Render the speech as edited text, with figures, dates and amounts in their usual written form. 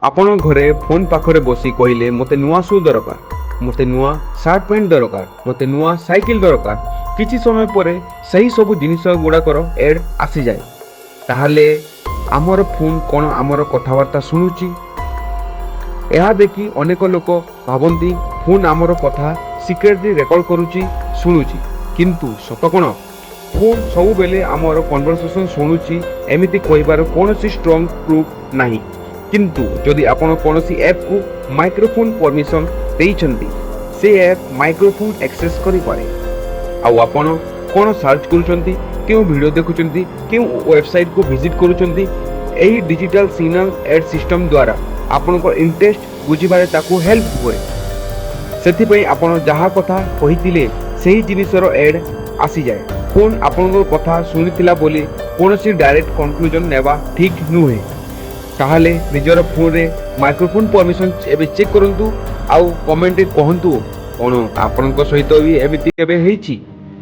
ଆପଣ ଘରେ ଫୋନ୍ ପାଖରେ ବସି କହିଲେ, "ମୋତେ ନୂଆ ସୁ ଦରକାର, ମୋତେ ନୂଆ ସାର୍ଟ ପ୍ୟାଣ୍ଟ ଦରକାର, ମୋତେ ନୂଆ ସାଇକେଲ ଦରକାର।" କିଛି ସମୟ ପରେ ସେହି ସବୁ ଜିନିଷ ଗୁଡ଼ାକର ଏଡ୍ ଆସିଯାଏ। ତାହେଲେ ଆମର ଫୋନ୍ କ'ଣ ଆମର କଥାବାର୍ତ୍ତା ଶୁଣୁଛି? ଏହା ଦେଖି ଅନେକ ଲୋକ ଭାବନ୍ତି ଫୋନ୍ ଆମର କଥା ସିକ୍ରେଟଲି ରେକର୍ଡ କରୁଛି, ଶୁଣୁଛି। କିନ୍ତୁ ସତ କ'ଣ? ଫୋନ୍ ସବୁବେଳେ ଆମର କନଭରସେସନ୍ ଶୁଣୁଛି, ଏମିତି କହିବାର କୌଣସି ଷ୍ଟ୍ରଙ୍ଗ ପ୍ରୁଫ୍ ନାହିଁ। କିନ୍ତୁ ଯଦି ଆପଣ କୌଣସି ଆପ୍କୁ ମାଇକ୍ରୋଫୋନ୍ ପରମିସନ୍ ଦେଇଛନ୍ତି, ସେ ଆପ୍ ମାଇକ୍ରୋଫୋନ୍ ଆକ୍ସେସ୍ କରିପାରେ ଆଉ ଆପଣ କ'ଣ ସର୍ଚ୍ଚ କରୁଛନ୍ତି, କେଉଁ ଭିଡ଼ିଓ ଦେଖୁଛନ୍ତି, କେଉଁ ୱେବସାଇଟ୍କୁ ଭିଜିଟ୍ କରୁଛନ୍ତି, ଏହି ଡିଜିଟାଲ ସିଗ୍ନାଲ ଏଡ୍ ସିଷ୍ଟମ୍ ଦ୍ୱାରା ଆପଣଙ୍କ ଇଣ୍ଟରେଷ୍ଟ ବୁଝିବାରେ ତାକୁ ହେଲ୍ପ ହୁଏ। ସେଥିପାଇଁ ଆପଣ ଯାହା କଥା କହିଥିଲେ, ସେହି ଜିନିଷର ଏଡ୍ ଆସିଯାଏ। ଫୋନ୍ ଆପଣଙ୍କ କଥା ଶୁଣିଥିଲା ବୋଲି କୌଣସି ଡାଇରେକ୍ଟ କନକ୍ଲୁଜନ୍ ନେବା ଠିକ୍ ନୁହେଁ। ତାହେଲେ ନିଜର ଫୋନ୍ରେ ମାଇକ୍ରୋଫୋନ୍ ପରମିସନ୍ ଏବେ ଚେକ୍ କରନ୍ତୁ ଆଉ କମେଣ୍ଟରେ କୁହନ୍ତୁ, କ'ଣ ଆପଣଙ୍କ ସହିତ ବି ଏମିତି କେବେ ହେଇଛି?